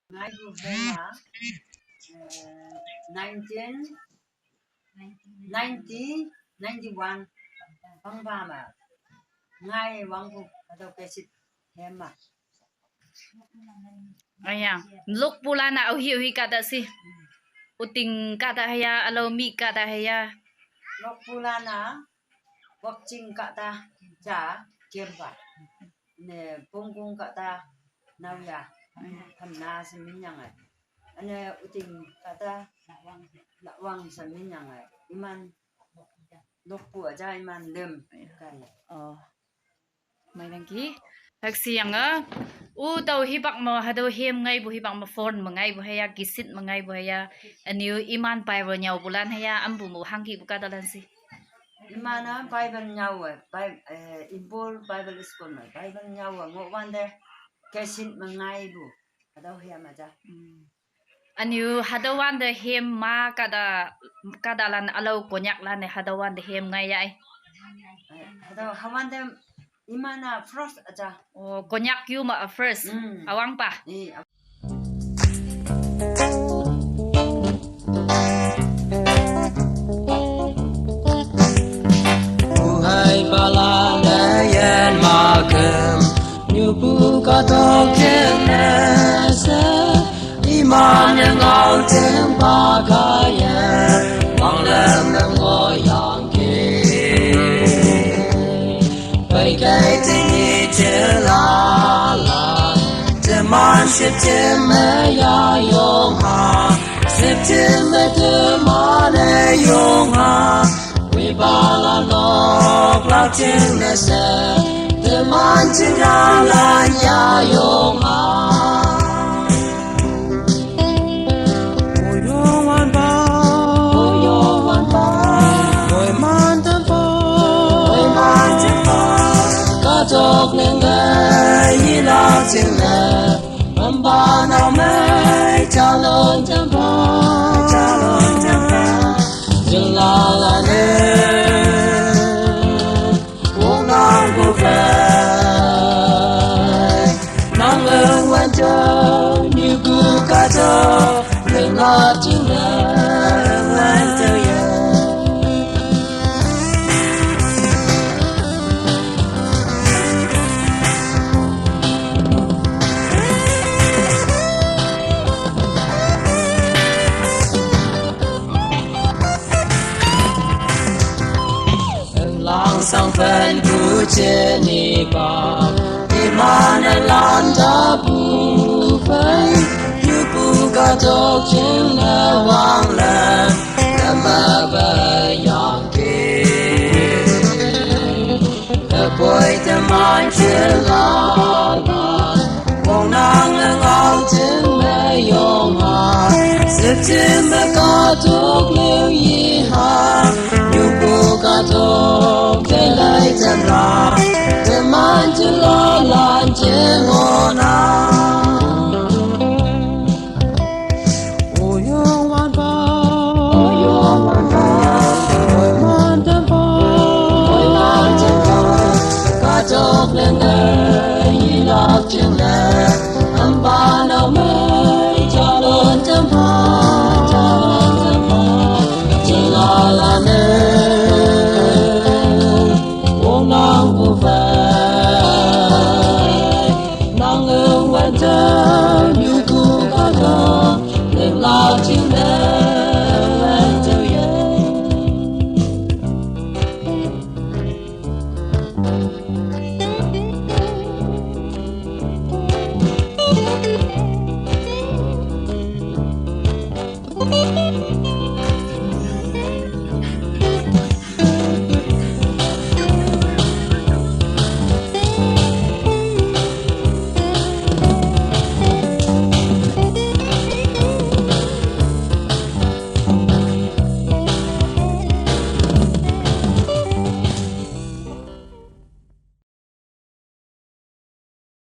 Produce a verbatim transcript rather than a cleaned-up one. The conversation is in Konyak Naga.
Ngai bu hema, eh, nineteen ninety, ninety-one. Bang ba ma. Ngai wang bu, ado kesit hema. Aya, lok pulana auhi auhi kada si. Uting kada haya, alo mi kada haya. Lok pulana, wakching kada, ja, kemba. Ne, pungkung kada, nauya. Thamna seminyang ai. Ane uting kada, lawang seminyang ai. Iman, lok pu aja iman lem. Kaya. Oh. Mai dang ki. Haksi yang a. U tau hibak mo hado hem ngai bu hibak mo phone mo ngai bu haya kisit mo ngai bu haya. Aniu iman pai bo nyau bulan haya ambu mo hangki bu kada lan si. Iman a Bible nyau a, Bible, eh, Impur Bible School mo Bible nyau a ngo wande kesit mo ngai bu. Hado hem aja. Hmm. Aniu hadawan de hem ma kada, kada lan alo Konyak lan ne hadawan de hem ngai yai. Hadawan de imana first aja. Oh, Konyak yu ma first. Hmm. Awang pa. Eh, Uhai bala na yan makem, nyupu katok ken nasa, iman yang au tem pakaya, wang lem lem ngoyang ke. Pai kai ting i te la la, te man se te me ya yong ha, se te me te man e yong ha. Wi ba la nok la ting ne se, te man ting la la ya yong ha. Wi yong wan ba, wi yong wan ba, wi man tem ba, wi man tem ba. Ka tok ne ngai yi la ting ne, man ba na mai cha lon tem ba, cha lon tem ba. Jing la la ne, wong nang bu fai. Nang leng wan jauh, ni gu ka jauh, leng la jing leng wan jauh ya. Lang sang pen bu che ni ba, iman lan da bu pai, yu bu ka tok chin na wang la, na ma ba yang ke. Ka poi te man che la la, wong nang a ngau te me yong ha, se te